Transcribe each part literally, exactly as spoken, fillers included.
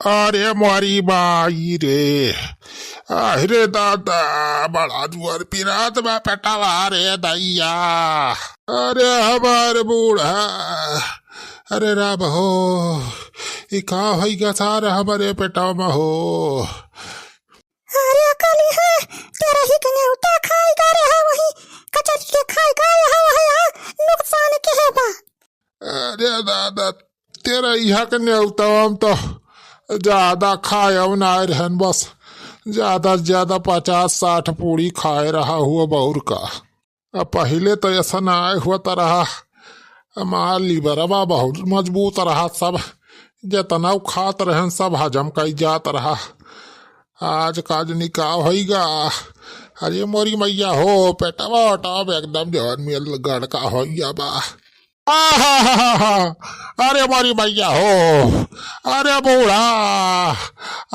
अरे मोरी माई रे, अरे दादा, बड़ा जुअर पिरात बा पेटवा रे दैया। अरे हमार बूढ़ा, अरे राम हो, ई का होइगा सार हमरे पेटवा में हो। अरे काली है, तेरा ही के नेवता खाइगा रे, है वही कचरी के खाइगा, है वही, हाँ, नुकसान के है बा। अरे दादा, तेरा इहाँ के नेवता हम तो ज्यादा खाए ना रहन, बस ज्यादा से ज्यादा पचास साठ पूड़ी खाए रहा हुआ बउर का। अब पहिले तो ऐसा ना आए हुआ त रहा, हमार लिबरवा बहुत मजबूत रहा, सब जेतना उ खात रहन सब हजम कई जात रहा। आज काज निकाह होइगा। अरे मोरी मैया हो, पेटवा ओटवा एकदम जवन मिल गड़का होइगा बा। आहाहाहा, अरे मोरी मैया हो, अरे बूढ़ा,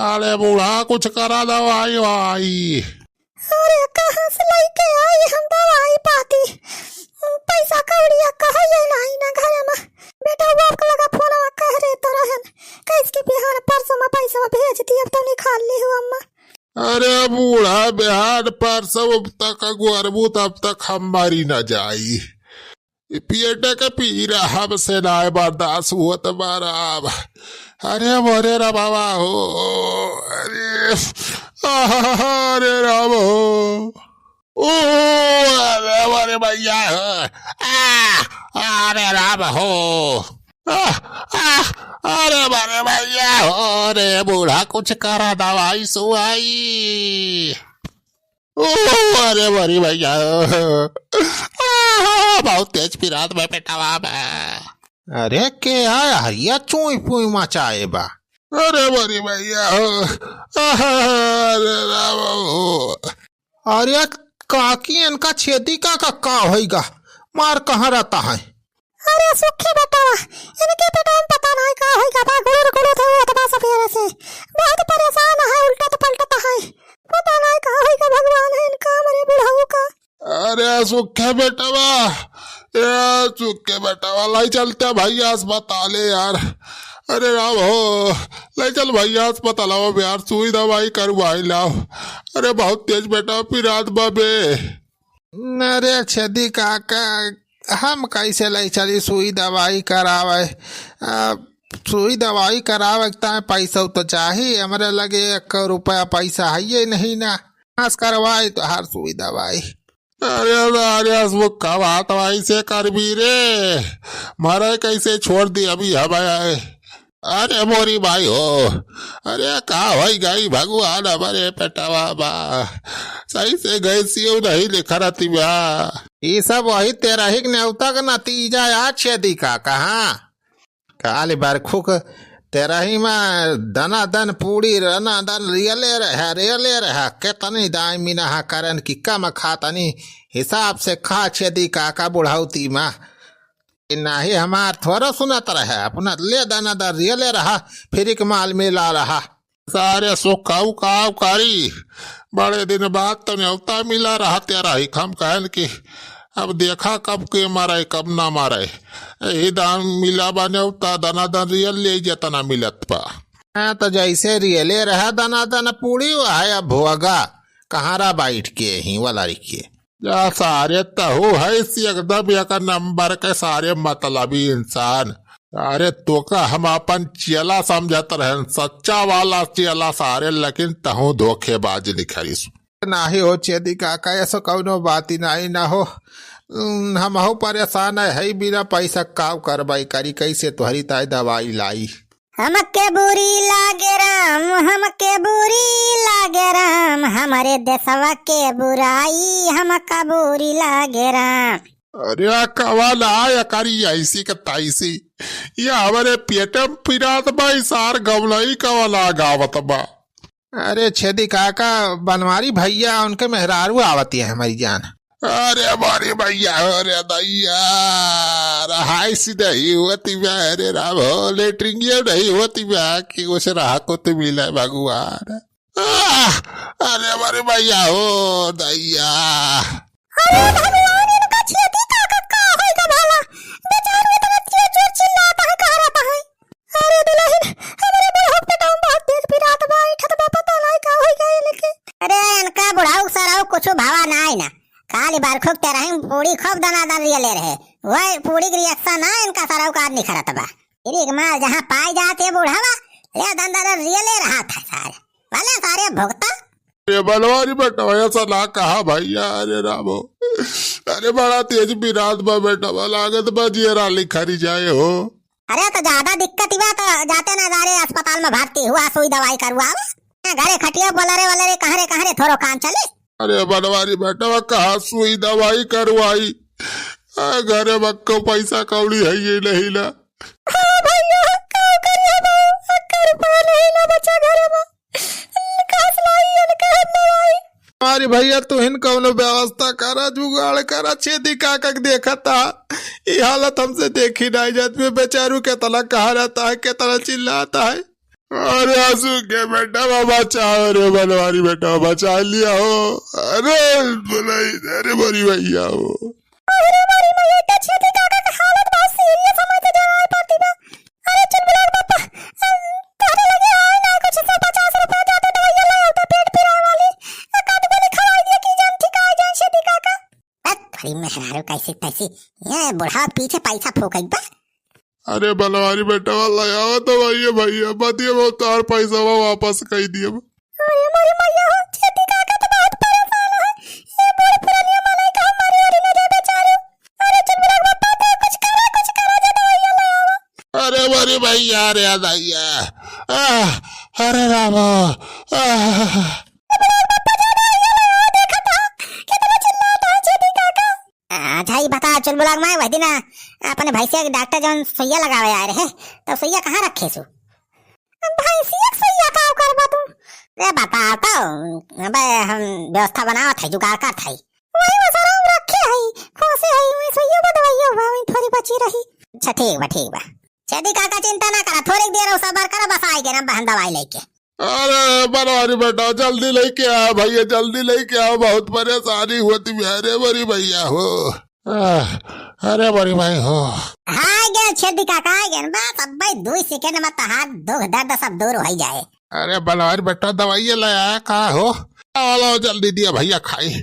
अरे बूढ़ा, कुछ करा दवाई वाई। अरे कहाँ से लइके आई हम दवाई पाती? पैसा कौड़िया कहे ये नाही ना घरे में। बेटा बाप के लगा फोनवा कह रे तो रहन, कैस के बिहान परसों में पैसा भेज दी, अब तो निकाल ली हूँ अम्मा। अरे बूढ़ा, बिहान परसों तक अगुअरबू तब तक हम मरी न जाई। ई पेटे के पीरा हमसे नाय बर्दाश्त होत बा राम। अरे मोरे रे बाबा हो, अरे, आह, अरे राम हो। ओ, अरे मोरे भैया हो। आ, अरे राम हो। आ, आ, अरे मोरे भैया हो, रे बूढ़ा कुछ करा दवाई सुआई। ओ, अरे मोरी भैया। आह, बहुत तेज पिरात बा पेटवा में। अरे के आया हरिया चुई पुई मचाए बा। अरे मोरी भैया हो। आह, अरे राम हो। अरे काकी इनका छेदी का का, का होइगा? मार कहाँ रहता है? अरे सुखे बेटवा, इनके पेटवा में पता नाहीं का होइगा बा, गुड़ुर गुड़ुर होत बा सबेरे से। बहुत परेशान है, उल्टत पलटत है। पता नाहीं का होइगा भगवान है इनका, हमरे बुढ़ऊ का। अरे सुखे बेटवा, ए सुखे बेटवा, लाई चलते भैया अस्पताले यार। अरे राम हो, लाई चल भैया अस्पताल में यार, सुई दवाई करवाई लाओ। अरे बहुत तेज बेटवा पिरात बा बे। अरे छेदी काका, हम कैसे लई चली सुई दवाई करावे? आ, सुई दवाई करावे के ताईं पैसा तो चाही, हमरे लगे एक रुपया पैसा है ही नहीं ना। आज करवाई तोहार सुई दवाई। अरे, अरे, असमुख का बात वैसे करबी रे, मारे कैसे छोड़ दी अभी हमें। अरे मोरी भाई हो, अरे का होई गई भगवान, हमारे पेटवा बा सही से गैसियो नहीं लिखा रहती बा। ई सब वही तेरही के नेवता का नतीजा या छेदी का कहाँ? काली बरखुक तेरही में दना दन पूड़ी रना दन रियले रहा, रियले रहा। केतनी दाई मिनहा करन की कम खातनी हिसाब से खा छेदी का, का बुढ़ौती में। नाहीं हमार थोड़ा सुनत रहे, अपना ले दाना दर रियले रहा, फ्री के माल मिला रहा। सारे सुखाऊ काव कारी, बड़े दिन बाद तो न्योता मिला रहा तेरा ही। हम कहन कि अब देखा कब के मारे, कब ना मारे। यही दान मिला बा न्योता, दाना दान रियल ले जेतना मिलत बा। हाँ, तो जैसे रियले रहा दाना दान पूड़ी, वह अब भोगा कहारा बैठ के ही वाला रिके। जा सारे तहु है सी एकदम एक नंबर के सारे मतलबी इंसान। अरे तोका हम अपन चेला समझत रहन, सच्चा वाला चेला सारे, लेकिन तहु धोखेबाज निकलिस। नाही हो छेदी काका, ऐसो कौनो बात ही नाही ना हो। उम, हमहू परेशान है, है बिना पैसा काव करवाई करी, कैसे तोहरी ताई दवाई लाई? हमके बुरी लागे राम, हमके बुरी लागे राम, हमरे देशवा के बुराई हमका बुरी लागे राम। अरे कवाला या करी ऐसी का तैसी, ये हमारे पेट में पिरात बा, ई सार गवलाई कवाला गावत बा। अरे छेदी काका, बनवारी भैया उनके मेहरारू आवती है हमारी जान। अरे बारी भैया, अरे दैया, रहाई सी नहीं होती बा, अरे राम हो, लेटरिंग ये नहीं होती बा कि कुछ रहा को तो मिला भगवान। आह, अरे बारी भैया हो दैया। अरे भगवान, इनका छेदी काका का होइगा भला? बेचारू इतना तेज जोर चिल्लाता है, कहाँ रहता है? अरे दुल्हन, हमरे बुढ़ऊ के टाइम बहुत बरखुक तेरहिन पूड़ी खूब दनादन रियले रहे, वही पूड़ी के reaction ना इनका सरऊ का निखरत बा। तेरी एक माल जहाँ पाई जात है बूढ़ावा, ले दनादन रियले रहा था सारे। भले सारे भुगता। अरे बनवारी बेटवा, ऐसा ना कहा भैया, अरे रामो, अरे बड़ा तेज बिराद बा बेटवा, लागत बा जियरा लिखरी जाए हो। अरे तो ज्यादा दिक्कत ही बा तो जाते ना जा रे अस्पताल में भर्ती हुआ, सुई दवाई करवावे। घरे खटिया बोला रे वाले रे, कहाँ रे, कहाँ रे, थोड़ो काम चली। अरे बनवारी बेटवा, कहाँ सुई दवाई करवाई? आ, घरे में को पैसा कौड़ी है ये नहीं ला। हाँ भैया, का करिए बा, अक्का रुपया नहीं ला बचा घरे में। कहाँ से लाई, अन कहाँ दवाई? अरे भैया, तुहिन कौनो व्यवस्था करा, जुगाड़ करा, छेदी काका के देखा था। ई हालत हमसे देखी नहीं जात में, बेचारू केतना कहा रहता है, केतना चिल्लाता है। अरे आंसू के बेटा बचाओ रे, बनवारी बेटा बचा लिया हो। अरे बोलाई, अरे बोरी भैया हो। अरे बोरी भैया, के छेदी काका के हालत बहुत serious समझ के जवाई पड़ती बा। अरे चुलबुलार बापा, अम, तोहरे लगे है ना कुछ सौ पचास रुपया, जाते दवाइयाँ ले आओ तो पेट पिराए वाली। एक आध गोली खवाई दिया कि जान ठिकाए जाए छेदी काका। बस थोड़ी मेहरारू कैसी तैसी, ये बुढ़ावा पीछे पैसा फूकत बा। अरे बनवारी बेटवा, ले आवा दवाई भैया, बतिया में तोहार पैसा वापस कई दिए। अरे मोरी मैया हो, छेदी काका तो बहुत परेशान है। ये बूढ़ पुरानिया मलाई का हमारी ओरी नजर बेचारू। अरे चुलबुलार बापा, तो कुछ करा, कुछ करा, जा दवाइयाँ ले आवा। अरे मोरी भैया, अरे दैया, आह, अरे रामा, आह। चुलबुलार बापा, जा दवाइयाँ ले आवा, देखा था, कितना चिल्लाता है छेदी काका। अच्छा, ई बता, चुलबुलार माई, वही दिन अपने भैंसिया के डॉक्टर जौन सुइया लगावे आए रहे, तो सुइया कहाँ रखे सु? भैंसिया के सुइया का करबा तू? रे बता तो, अबे हम व्यवस्था बनावत है, जुगाड़ करत है। वही वसरा हम रखे है, खोसे है, वही सुइया बदवाइया हुआ, वही थोड़ी बची रही। अच्छा, ठीक बा, ठीक बा। छेदी काका चिंता ना करा, थोड़ी देर और सबर करा, बस आइ गए ना बहन दवाई लेके। अरे बनवारी बेटा, जल्दी लेके आ भैया, जल्दी लेके आ, बहुत परेशानी होती है रे बड़ी भैया हो। आह, अरे बड़ी भाई हो। हाँ, गए छेदी काका, आ गए। बस अब भाई दो सेकंड में तहार दुख दर्द सब दूर हो जाए। अरे बनवारी बेटा, दवाई ले आया का हो? आओ, लाओ, जल्दी दिया भैया खाई।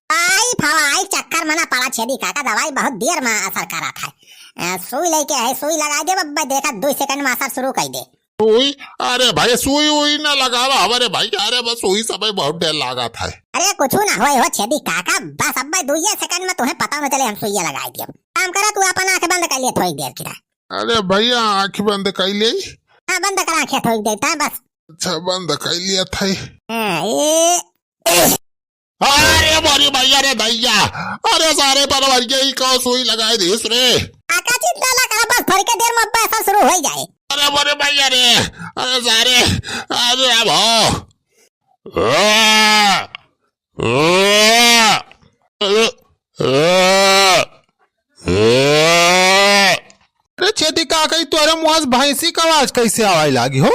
आई फवा, आई चक्कर मना पड़ा छेदी काका, दवाई बहुत देर में असर करा था। अ, सुई लेके आए, सुई लगा दे बब्बा, देखा दो सेकंड में असर शुरू कर दे। सुई? अरे भाई, सुई उई ना लगावा हमारे भाई, अरे बस सुई सब बहुत डर लागा था। अरे कुछ ना होए हो छेदी काका, बस अब दुइये सेकंड में तुम्हें पता न चले हम सुइया लगाए दिए। काम करा, तू अपन आंख बंद कर लिए थोड़ी देर की। अरे भैया, आंख बंद कर ले। हाँ, बंद कर आंखें थोड़ी देर, time बस। अच्छा, बंद कर लिया था। हाँ, ए, ए। अरे मोरी भैया रे दैया, अरे सारे बनवरिया ई कौन सुई लगाए दिस रे? काका चिंता ना करा, बस थोड़ी के देर में अब्बा ऐसा शुरू हो जाए। अरे मोरी भैया रे, अरे सारे, अरे अब हो। आ, आ, आ, आ, आ। अरे छेदी काका, ई तोहरे मुँह से भैंसी का आवाज कैसे आवाज लागी हो?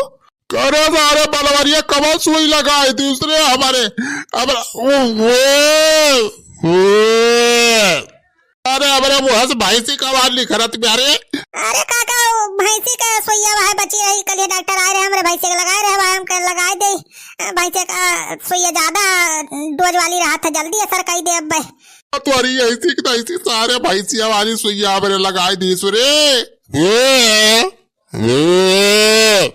करे सारे बनवरिया कमल सुई लगाए दूसरे हमारे, हमारा, ओ, ओ, ओ। अरे हमारे मुँह से भैंसी का आवाज निकलत बा रे। अरे काका, वो भैंसी का सुइया वहाँ बची रही, कल ये डॉक्टर आए रहे, हमारे भैंसी के लगाए रहे, वहाँ हम के लगाए दे। भैंसी का सुइया ज्यादा डोज वाली रहा था, जल्दी असर कर दे अब। तोरी ऐसी की तैसी सारे भैंसिया वाली सुइया हमरे लगाए दी सुरे। ए, ए।